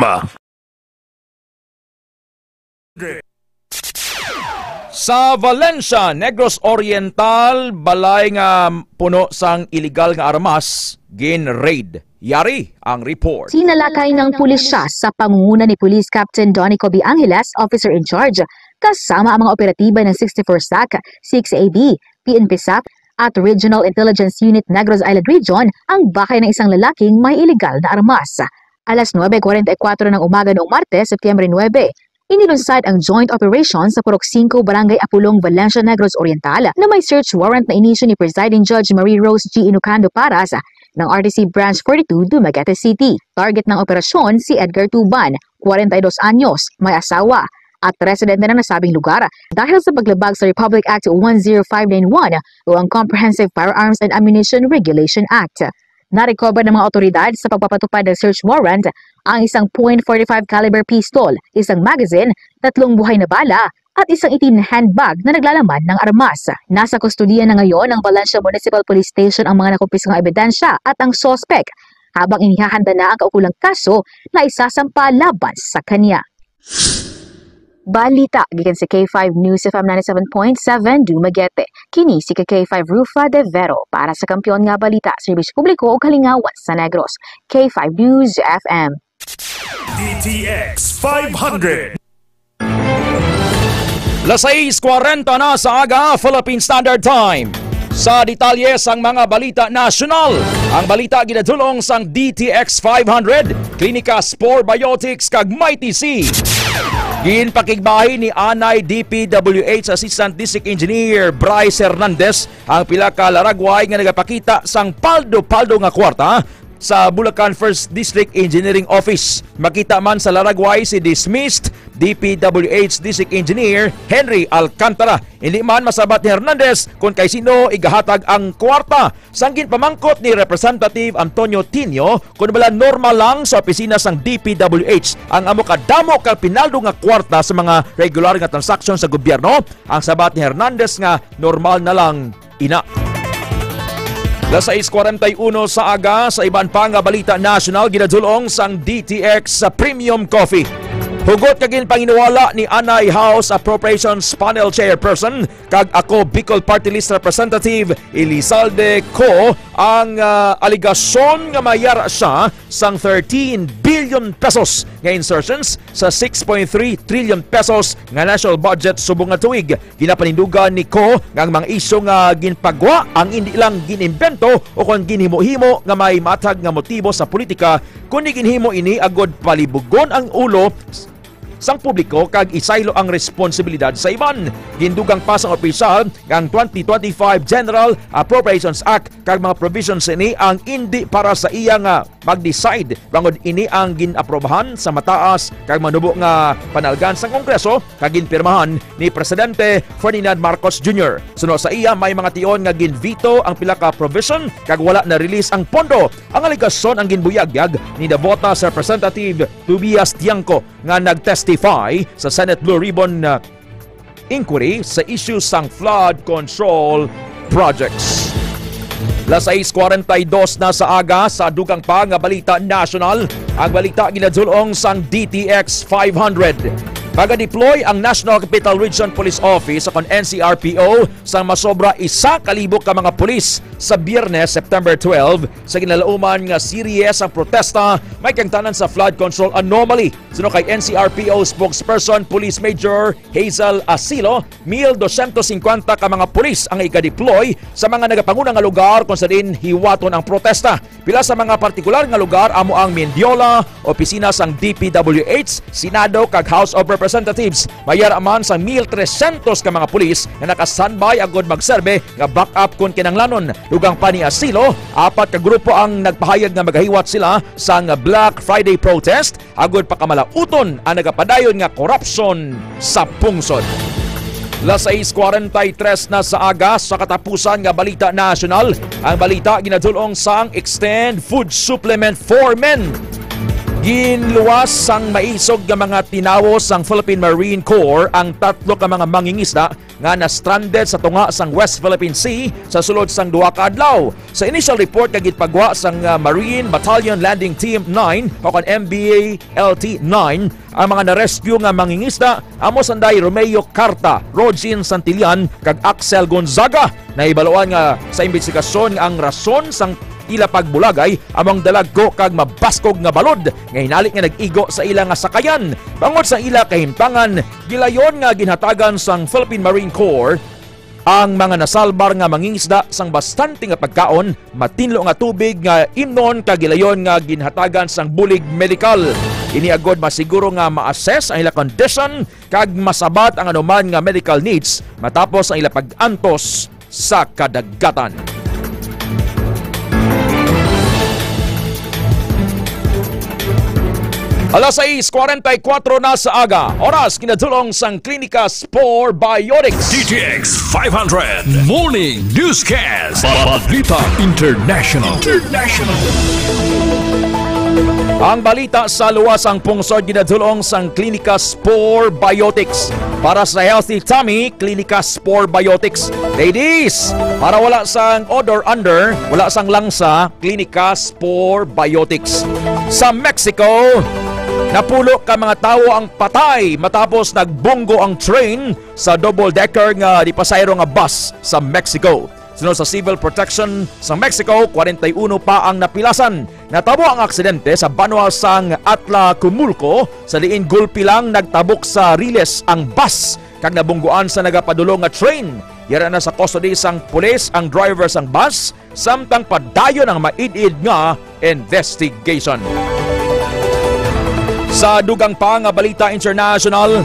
Sa Valencia, Negros Oriental, balay nga puno sang iligal nga armas gin-raid. Yari ang report. Sinalakay ng pulisya sa pangunguna ni Police Captain Donnie Cobi Angeles, officer in charge, kasama ang mga operatiba ng sixty-four sac, six A B, P N P sac, at Regional Intelligence Unit Negros Island Region ang bahay ng isang lalaking may iligal na armas. Alas nuebe kuwarenta y kuwatro ng umaga noong Martes, Setyembre nuebe, inilunsad ang joint operation sa Purok Singko, Barangay Apulong, Valencia, Negros Oriental, na may search warrant na inisyu ni Presiding Judge Marie Rose G. Inucando Paras ng R T C Branch forty-two, Dumaguete City. Target ng operasyon si Edgar Tuban, kwarenta y dos anyos, may asawa, at residente ng nasabing lugar dahil sa paglabag sa Republic Act one zero five nine one o ang Comprehensive Firearms and Ammunition Regulation Act. Narecover ng mga otoridad sa pagpapatupad ng search warrant ang isang point forty-five caliber pistol, isang magazine, tatlong buhay na bala, at isang itim na handbag na naglalaman ng armas. Nasa kustodiya na ngayon ng Valencia Municipal Police Station ang mga nakumpiskang ebidensya at ang suspek, habang inihahanda na ang kaukulang kaso na isasampa laban sa kanya. Balita gikan sa K five News F M ninety-seven point seven Dumaguete. Kini si ka K five Rufa De Vero para sa Kampiyon nga Balita, Serbisyo Publiko ug Kalingawan sa Negros, K five News F M. D T X five hundred. Las sais kwarenta na sa aga, Philippine Standard Time. Sa detalye sang mga balita nasyonal, ang balita ginadulong sang D T X five hundred, Klinika Spore Biotics kag Mighty C. Ginpakigbahin ni Anay D P W H Assistant District Engineer Bryce Hernandez ang pila ka laragway nga nagapakita sang paldo-paldo nga kwarta sa Bulacan First District Engineering Office. Makita man sa laragway si dismissed D P W H District Engineer Henry Alcantara. Hindi man masabat ni Hernandez kung kay sino igahatag ang kwarta. Sang ginpamangkot ni Representative Antonio Tinio kung bala normal lang sa opisina sang D P W H ang amo kadamo kag pinaldo nga kwarta sa mga regular nga transaksyon sa gobyerno, ang sabat ni Hernandez nga normal na lang ina. Las sais kwarenta y uno sa aga, sa iban pa nga balita nasyonal, ginadulong sang D T X sa Premium Coffee. Hugot nga ginpanginwala ni Anay House Appropriations Panel Chairperson kag ako Bicol Party List Representative Elizalde Co ang, ah, alegasyon nga may ara siya sang thirteen billion pesos nga insertions sa six point three trillion pesos nga national budget subong nga tuig. Ginapanindugan ni Co nga ang mga isyu nga ginpagwa ang indi lang ginimbento o kon ginhimo-himo nga may matag nga motibo sa politika, kundi ginhimo ini agud palibugon ang ulo sang publiko kag isaylo ang responsibilidad sa iban. Gindugang pa sang opisyal nga ang twenty twenty-five General Appropriations Act kag mga provisions sini ang indi para sa iya nga mag-decide, bangod ini ang gin-aprobahan sa mataas kag manubo nga panalgan sang Kongreso kag ginpirmahan ni Presidente Ferdinand Marcos Junior. Suno sa iya, may mga tion nga gin-veto ang pila ka provision kag wala na-release ang pondo. Ang alegasyon ang ginbuyagyag ni Navotas Representative Tobias Tiangco nga nag-testify sa Senate Blue Ribbon, uh, inquiry sa isyu sang flood control projects. Las sais cuarenta y dos na sa aga, sa dugang pa nga balita nasyonal, ang balita ginadul-ong sang D T X five hundred. Maga-deploy ang National Capital Region Police Office o kon N C R P O sa masobra isa ka libo ka mga pulis sa Biyernes, September twelve, sa ginalauman nga serye sang protesta may kaangtanan sa flood control anomaly. Suno kay N C R P O spokesperson Police Major Hazel Asilo, mil dosyentos singkwenta ka mga pulis ang iga-deploy sa mga nagapanguna nga lugar kung sa diin hiwaton ang protesta. Pila sa mga partikular nga lugar amo ang Mendiola, opisina sang D P W H, Senado, kag House of Representatives. May ara man sang mil tresyentos ka mga pulis nga naka-standby agud magserbe nga backup kon kinahanglanon. Dugang pa ni Asilo, apat ka grupo ang nagpahayag nga magahiwat sila sang Black Friday protest agud pakamalauton ang nagapadayon nga korupsyon sa pungsod. Las sais cuarenta y tres na sa aga, sa katapusan nga balita nasyonal, ang balita ginadul-ong sang Extend Food Supplement for Men. Ginluwas sang maisog nga mga tinawo sang Philippine Marine Corps ang tatlo ka mga mangingisda nga na-stranded sa tunga sang West Philippine Sea sa sulod sang duha ka adlaw. Sa initial report nga ginpagwa sang, ah, Marine Battalion Landing Team nine o kon M B A L T nine, ang mga na-rescue nga mangingisda amo sanday Romeo Carta, Rogin Santillan, kag Axel Gonzaga. Nahibaluan nga sa imbestigasyon nga ang rason sang ila pagbulagay amo ang dalagko kag mabaskog nga balod nga hinali nga nag-igo sa ila nga sakayan. Bangod sa ila kahimtangan, gilayon nga ginhatagan sang Philippine Marine Corps ang mga nasalbar nga mangingisda sang bastante nga pagkaon, matinlo nga tubig nga imnon, kag gilayon nga ginhatagan sang bulig medikal. Ini agod masiguro nga ma-assess ang ila condition kag masabat ang anuman nga medical needs matapos ang ila pag-antos sa kadagatan. Alas sais cuarenta y cuatro na sa aga, oras ginadul-ong sang Klinika Spore Biotics. D T X five hundred Morning Newscast. Balita International. International. Ang balita sa luwas sang pungsod ginadul-ong sang Klinika Spore Biotics. Para sa healthy tummy, Klinika Spore Biotics. Ladies, para wala sang odor under, wala sang langsa, Klinika Spore Biotics. Sa Mexico, napulo ka mga tawo ang patay matapos nagbunggo ang train sa double-decker nga di-pasahero nga bus sa Mexico. Suno sa Civil Protection sa Mexico, kwarenta y uno pa ang napilasan. Natabo ang aksidente sa banwa sang Atlacomulco, sa diin gulpi lang nagtabok sa riles ang bus kag nabungguan sa nagapadulong nga train. Yara na sa custody sang pulis ang driver sang bus, samtang padayon ang maid-id nga investigation. Sa dugang pa nga balita international,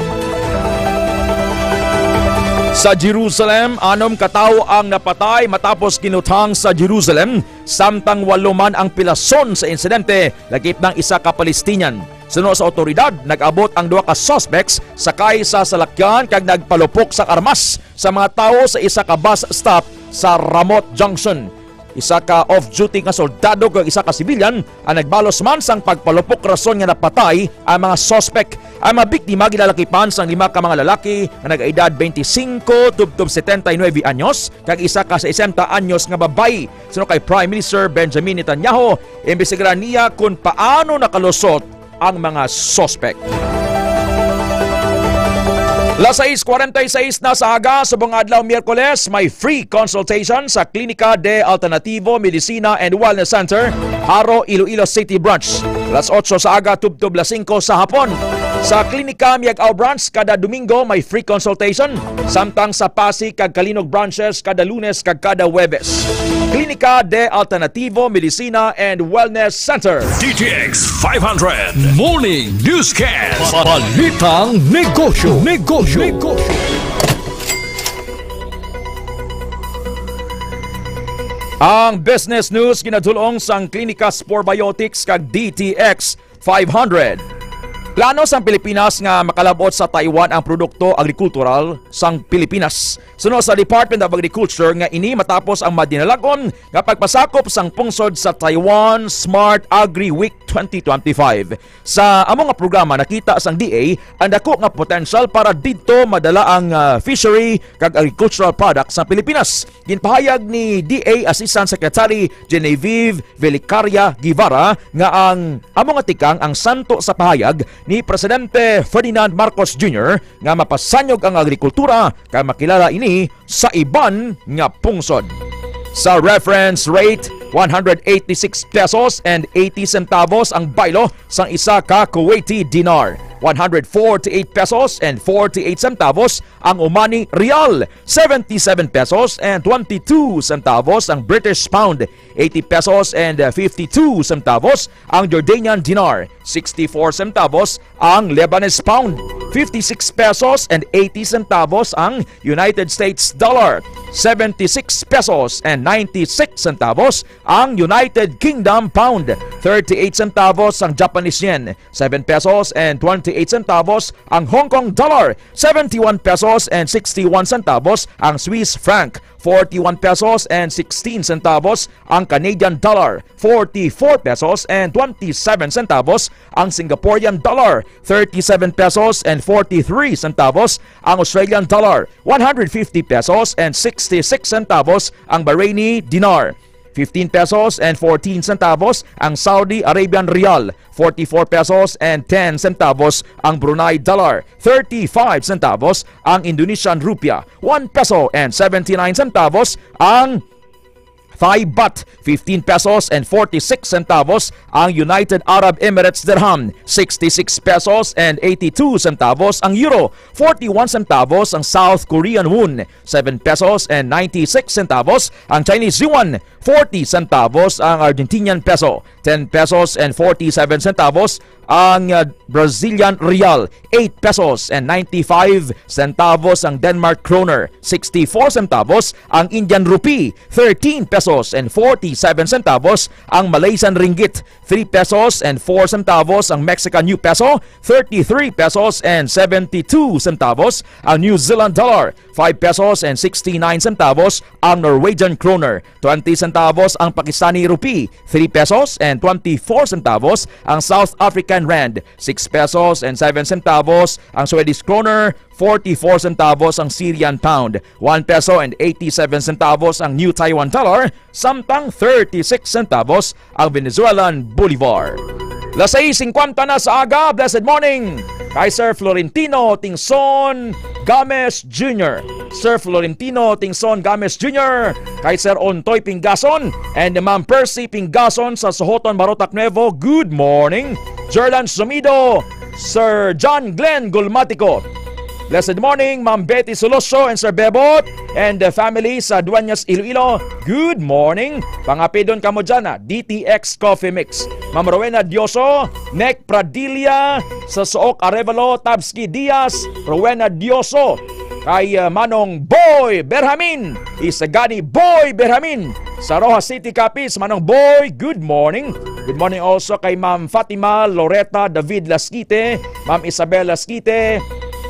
sa Jerusalem, anom ka tawo ang napatay matapos ginuthang sa Jerusalem, samtang walo man ang pilason sa insidente, lakip na ang isa ka Palestinian. Suno sa awtoridad, nag-abot ang duha ka suspects sakay sa salakyan kag nagpalupok sang armas sa mga tawo sa isa ka bus stop sa Ramot Junction. Isa ka off-duty nga soldado kag isa ka sibilyan ang nagbalos man sang pagpalupok, rason nga napatay ang mga suspect. Ang mga biktima ginalakipan sang lima ka mga lalaki nga nag-edad twenty-five tubtob setenta y nueve anyos kag isa ka sesenta anyos nga babayi. Suno kay Prime Minister Benjamin Netanyahu, imbestigaran niya kon paano nakalusot ang mga suspect. Las sais cuarenta y seis na sa aga, subong adlaw Miyerkules, may free consultation sa Klinika de Alternativo Medicina and Wellness Center, Jaro, Iloilo City Branch. Las otso sa aga tubtob las singko sa hapon. Sa Klinika Miag-ao Branch kada Domingo may free consultation, samtang sa Pasig kag Calinog branches kada Lunes kag kada Huwebes. Klinika de Alternativo Medicina and Wellness Center. D T X five hundred Morning Newscast. Balitang negosyo. Negosyo. Negosyo. Ang business news ginadulong sang Klinika Sporbiotics kag D T X five hundred. Plano sang Pilipinas nga makalab-ot sa Taiwan ang produkto agrikultural sang Pilipinas. Suno sa Department of Agriculture nga ini matapos ang madinalag-on nga pagpasakop sang pungsod sa Taiwan Smart Agri Week twenty twenty-five. Sa amo nga programa, nakita sang D A ang dako nga potensyal para didto madala ang, ah, fishery kag agricultural products sa Pilipinas. Ginpahayag ni D A Assistant Secretary Genevieve Velicaria Guevara nga ang amo nga tikang ang santo sa pahayag ni Presidente Ferdinand Marcos Junior nga mapasanyog ang agrikultura kag makilala ini sa iban nga pungsod. Sa reference rate, one hundred eighty-six pesos and eighty centavos ang baylo sang isa ka Kuwaiti dinar, one hundred forty-eight pesos and forty-eight centavos ang Omani Real, seventy-seven pesos and twenty-two centavos ang British Pound, eighty pesos and fifty-two centavos ang Jordanian dinar, sixty-four centavos ang Lebanese pound, fifty-six pesos and eighty centavos ang United States dollar, seventy-six pesos and ninety-six centavos ang United Kingdom pound, thirty-eight centavos ang Japanese yen, seven pesos and twenty-eight centavos ang Hong Kong dollar, seventy-one pesos and sixty-one centavos ang Swiss franc, forty-one pesos and sixteen centavos ang Canadian dollar, forty-four pesos and twenty-seven centavos ang Singaporean dollar, thirty-seven pesos and forty-three centavos ang Australian dollar, one hundred fifty pesos and sixty-six centavos ang Bahraini dinar, fifteen pesos and fourteen centavos ang Saudi Arabian rial, forty-four pesos and ten centavos ang Brunei dollar, thirty-five centavos ang Indonesian rupiah, one peso and seventy-nine centavos ang Thai baht, fifteen pesos and forty-six centavos ang United Arab Emirates dirham, sixty-six pesos and eighty-two centavos ang euro, forty-one centavos ang South Korean won, seven pesos and ninety-six centavos ang Chinese yuan, forty centavos ang Argentinian peso, ten pesos and forty-seven centavos ang, uh, Brazilian real, eight pesos and ninety-five centavos ang Denmark kroner, sixty-four centavos ang Indian rupee, thirteen pesos and forty-seven centavos ang Malaysian ringgit, three pesos and four centavos ang Mexican new peso, thirty-three pesos and seventy-two centavos ang New Zealand dollar, five pesos and sixty-nine centavos ang Norwegian kroner, twenty centavos ang Pakistani rupee, three pesos and twenty-four centavos ang South African rand, six pesos and seven centavos ang Swedish kroner, forty-four centavos ang Syrian pound, one peso and eighty-seven centavos ang New Taiwan dollar, samtang thirty-six centavos ang Venezuelan bolivar. Las sais singkwenta na sa aga, blessed morning kay Sir Florentino Tingson Games Junior. Sir Florentino Tingson Games Junior, kay Sir Ontoy Pingason and Ma'am Percy Pingason sa Sohoton, Barotac Nuevo, good morning. Jerlan Sumido, Sir John Glenn Gulmatico, blessed morning, Ma'am Betty Soloso and Sir Bebot and the family sa Dueñas, Iloilo. Good morning. Pangapidon kamo dyan, ah, D T X Coffee Mix. Ma'am Rowena Dioso, Nick Pradilla, sa Sook Arevalo, Tabski Diaz, Rowena Dioso, kay, ah, Manong Boy Berhamin, Isagani Boy Berhamin, sa Roxas City, Capiz. Manong Boy, good morning. Good morning also kay Ma'am Fatima Loretta David Lasquite, Ma'am Isabel Lasquite,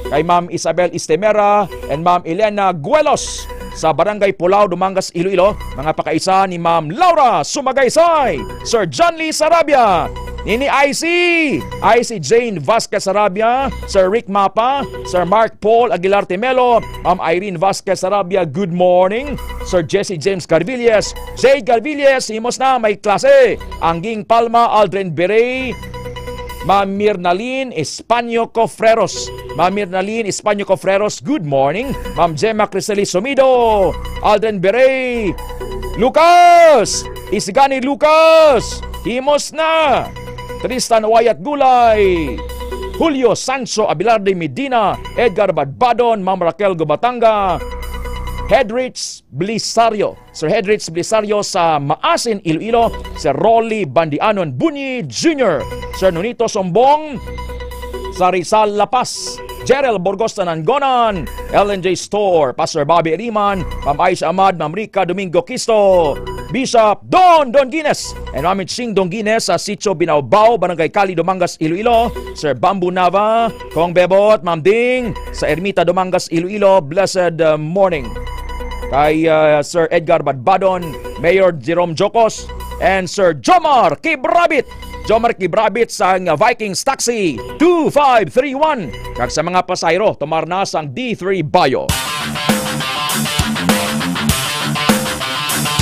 kay Ma'am Isabel Istemera, and Ma'am Elena Guelos sa Barangay Pulao, Dumangas, Iloilo. Mga pakaisa ni Ma'am Laura Sumagaysay, Sir John Lee Sarabia, Nini Icy, Icy Jane Vasquez Sarabia, Sir Rick Mapa, Sir Mark Paul Aguilar Temelo, Ma'am Irene Vasquez Sarabia, good morning. Sir Jesse James Carvilles, Jade Carvilles, himos na, may klase. Angging Palma, Aldrin Berey, Ma'am Mirnalyn Españo Cofreros. Ma'am Mirnalyn Españo Cofreros, good morning. Ma'am Gemma Criseli Sumido, Aldrin Berey, Lucas! Isgani Lucas! Himos na! Tristan Wyatt Gulay, Julio Sancho Abilarde Medina, Edgar Badbadon, Ma'am Raquel Gubatanga, Hedrich Blisario, Sir Hedrich Blisario sa Maasin, Iloilo, Sir Rolly Bandianon Bunyi Junior, Sir Nonito Sombong sa Rizal, La Paz, Jerel Burgos Tanangonan, L N J Store, Pastor Bobby Riman, Ma'am Aisha Ahmad, Ma'am Rica Domingo Quisto, Bishop Don Don Guinness, and Mami Ching Don Guinness sa Sitio Binaobao, Barangay Cali, Dumangas, Iloilo, Sir Bamboo Nava, Kong Bebot, Ma'am Ding, sa Ermita, Dumangas, Iloilo, blessed, uh, morning. Kay, uh, Sir Edgar Badbadon, Mayor Jerome Jocos, and Sir Jomar Kibrabit. Jomar Kibrabit sang Vikings Taxi two five three one. Kag sa mga pasahero, tumar na sang D three Bayo.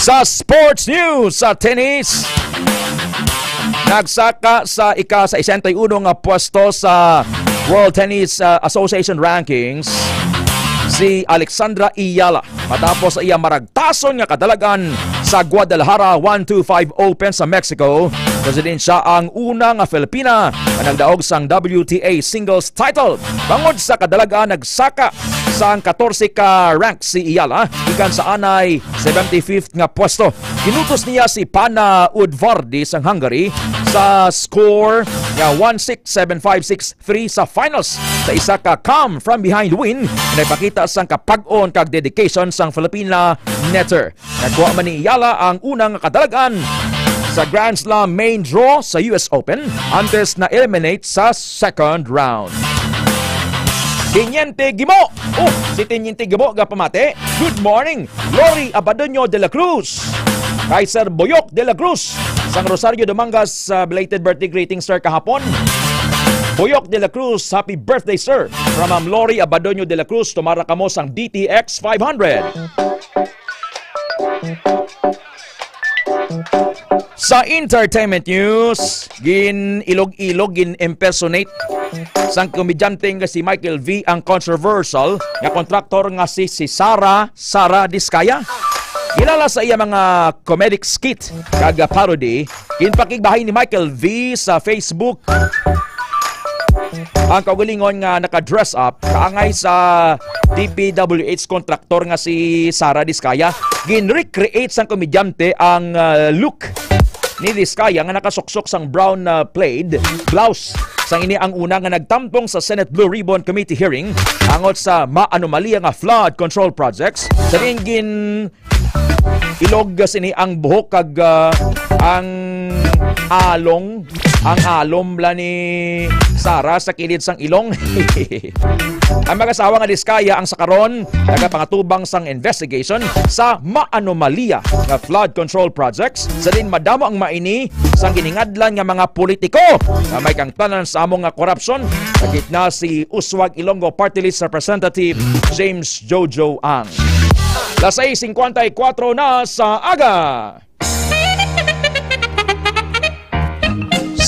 Sa sports news, sa tennis, nagsaka sa ika-sesenta y uno nga pwesto sa World Tennis, uh, Association Rankings si Alexandra Iyala matapos sa iya maragtason nga kadalagan sa Guadalajara one two five Open sa Mexico. Kung sa diin siya ang una nga Filipina nga nagdaog sang W T A singles title. Bangod sa kadalagan, nagsaka sang katorse ka rank si Iyala, gikan sa anay seventy-fifth nga pwesto. Ginutos niya si Pana Udvardi sang Hungary sa score nga one six, seven five, six three sa finals sa isa ka come from behind win nga nagpakita sang kapag-on kag dedication sang Filipina netter. Nakuha man ni Iyala ang unang kadalag-an sa Grand Slam main draw sa U S Open antes na-eliminate sa second round. Tiniente Gimo! Oh, si Tiniente Gimo gapamati. Good morning, Lori Abadoño de la Cruz. Kay Sir Boyok de la Cruz sang Rosario Dumangas, uh, belated birthday greeting, sir, kahapon. Boyok de la Cruz, happy birthday, sir. From Ma'am Lori Abadoño de la Cruz, tumara kamo sang D T X five hundred. Sa entertainment news, gin-ilog-ilog, gin-impersonate sang komedyante nga si Michael V ang controversial nga kontraktor nga si, si Sara, Sara Discaya. Kilala sa iya mga comedic skit kag parody, ginpakigbahay ni Michael V sa Facebook ang kaugalingon nga naka-dress up kaangay sa D P W H kontraktor nga si Sara Discaya. Gin-recreate sang komedyante ang, ah, look ni Discaya nga nakasuksok sang brown, ah, plaid blouse. Sang ini ang una nga nagtampong sa Senate Blue Ribbon Committee hearing angot sa maanomalya nga flood control projects. Sa diin gin-ilog sini ang buhok kag, ah, ang along, ang alom la ni Sara sa kilid sang ilong. Ang mag-asawa nga Discaya ang sa karon nagapangatubang sang investigation sa maanomalya nga flood control projects, sa diin madamo ang maini sang giningadlan nga mga politiko nga may kangtanan sa amo nga korupsyon, sakit na si Uswag Ilonggo Party List Representative James Jojo Ang. Las sais cincuenta y cuatro na sa aga.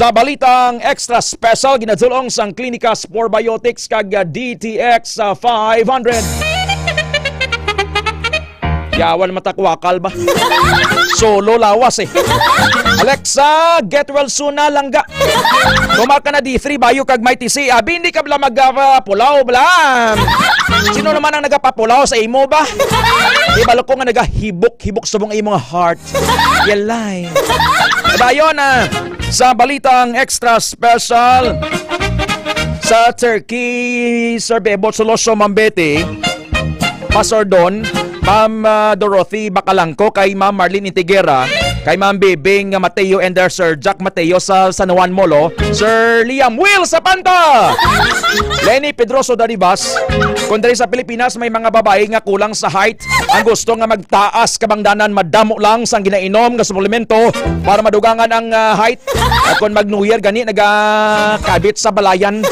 Sa balitang extra special, ginadulong sang Klinika Spore Biotics kag D T X sa five hundred. Yawan matakwakal ba? Solo lawas eh. Alexa, get well soon na, langga. Tumar ka na D three, bayo kag may T C. Abi, hindi ka bala mag, ah, pulaw, bala. Sino naman ang nagapapulaw sa imo ba? Di ba ko nga nagahibok-hibok subong imo nga heart? Yalay. Dayon na sa balitang extra special sa Turkey, Sir Bebot Soloso Mambete, Pastor Don, Ma'am, ah, Dorothy Bacalangco, kay Ma'am Marlene Intigera, kay Ma'am Bibing Mateo and their Sir Jack Mateo sa San Juan Molo, Sir Liam Will Sapanta, Lenny Pedroso Daribas, kung diri sa Pilipinas may mga babae nga kulang sa height, ang gusto nga magtaas kabangdanan, madamo lang sang ginainom nga suplemento para madugangan ang, ah, height. At kung mag New Year gani, nagakabit sa balayan.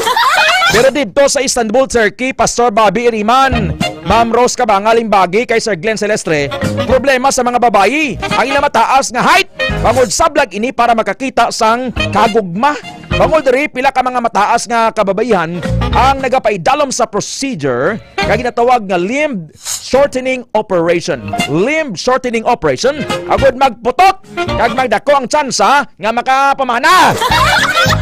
Pero didto sa Istanbul, Turkey, Pastor Bobby Iriman, Ma'am Rose Cabanga, Limbagi, kay Sir Glenn Celestre, problema sa mga babayi ang ila mataas nga height. Bangod sablag ini para makakita sang kagugma. Bangod diri, pila ka mga mataas nga kababaihan ang nagapaidalom sa procedure nga ginatawag nga limb shortening operation. Limb shortening operation, agud magputot kag magdako ang tsansa nga makapamana.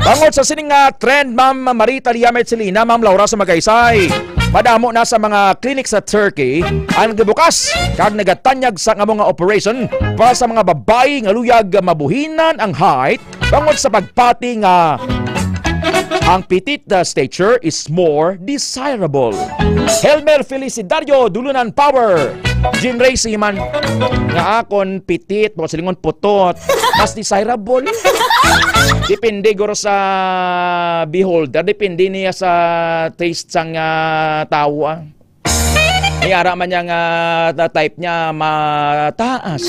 Bangod sa sining nga trend, Ma'am Marita Liamet Silina, Ma'am Laura sa Magaysay, madamo na sa mga clinic sa Turkey ang nagbukas kag nagatanyag sa amo nga operation para sa mga babayi nga luyag mabuhinan ang height bangod sa pagpati nga ang petite, uh, stature is more desirable. Helmer Felicidario, Dulunan Power. Jean Ray Siman, nga akon petite, baka silingon putot, mas desirable. Depende guro sa beholder, depende niya sa taste sang, ah, tawo, ah. May ara man niya nga ta-, type niya mataas.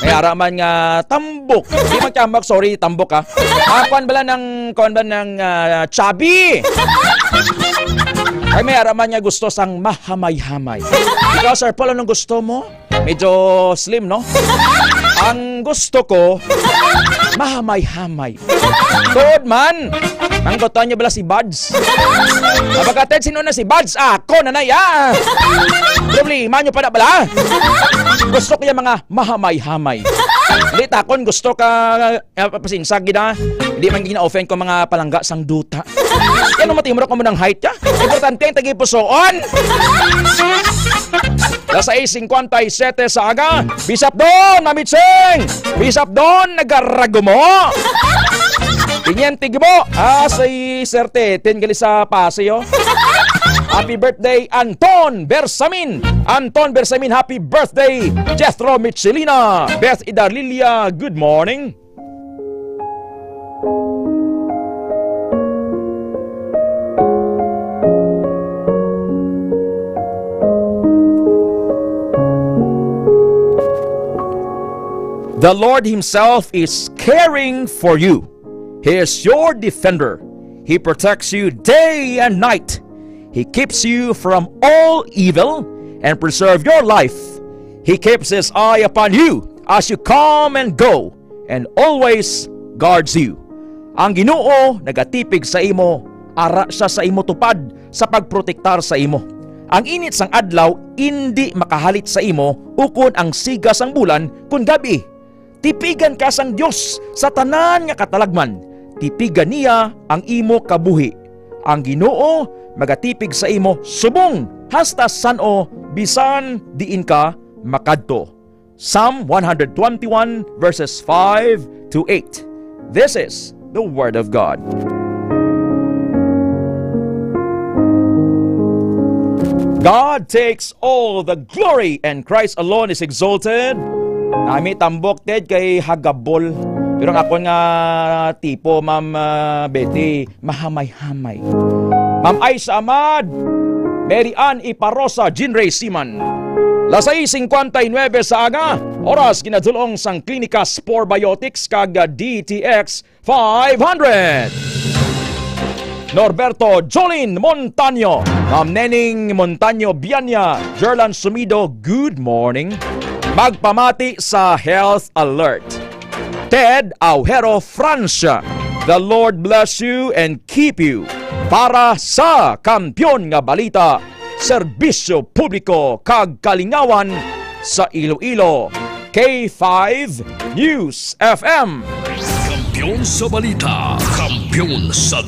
May ara man nga tambok. Di man tambok, sorry, tambok, ha. Ah, kuwan bala ng, kuwan ba ng, ah, chubby? Ay, may ara man nga gusto sang mahamay-hamay. Ikaw, Sir Paul, anong gusto mo? Medyo slim, no? Ang gusto ko, mahamay-hamay. Tuod man. Ang gusto niyo bala si Buds? Mabagated, sino na si Buds? Ako na na, ya. Problema niyo pa na bala? Gusto ko yung mga mahamay-hamay. Hindi, takon, gusto ka, eh, pasensya, gid, ah. Hindi man gina-offend ko mga palangga sang duta. Yan ang matimura ko mo ng height, ya. Importante ang tagipusoon. Las sais cincuenta y siete sa aga. Bisap Don, Mamitsing! Bisap Don, nagaragumo! Inyente Gibo! Ah, si Sir Teten gali sa Pasay, oh. Happy birthday, Anton Bersamin! Anton Bersamin, happy birthday! Jethro Michelina! Beth Idarlilia, good morning! The Lord Himself is caring for you. He is your defender. He protects you day and night. He keeps you from all evil and preserve your life. He keeps His eye upon you as you come and go, and always guards you. Ang Ginoo nagatipig sa imo, ara siya sa imo tupad sa pagprotektar sa imo. Ang init sang adlaw indi makahalit sa imo, ukon ang siga sang bulan kon gab-i. Tipigan ka sang Dios sa tanan nga katalagman, tipigan niya ang imo kabuhi. Ang Ginoo magatipig sa imo subong hasta san-o, bisan diin ka makadto. Psalm one hundred twenty-one, verses five to eight. This is the word of God. God takes all the glory and Christ alone is exalted. Nami tambok, Ted, kay hagabol. Pero ang ako nga tipo, Ma'am, ah, Betty, mahamay-hamay. Ma'am Aisha Ahmad, Mary Ann Iparosa, Jean Ray Siman. Las sais cincuenta y nueve sa aga, oras ginadulong sang Klinika Spore Biotics kag D T X five hundred. Norberto Jolin Montaño, Ma'am Neneng Montaño Bianya, Jerlan Sumido, good morning. Magpamati sa Health Alert. Ted Aujero Francia, the Lord bless you and keep you. Para sa Kampiyon nga Balita, Serbisyo Publiko kag Kalingawan sa Iloilo, K five News F M. Kampiyon sa balita, kampiyon sa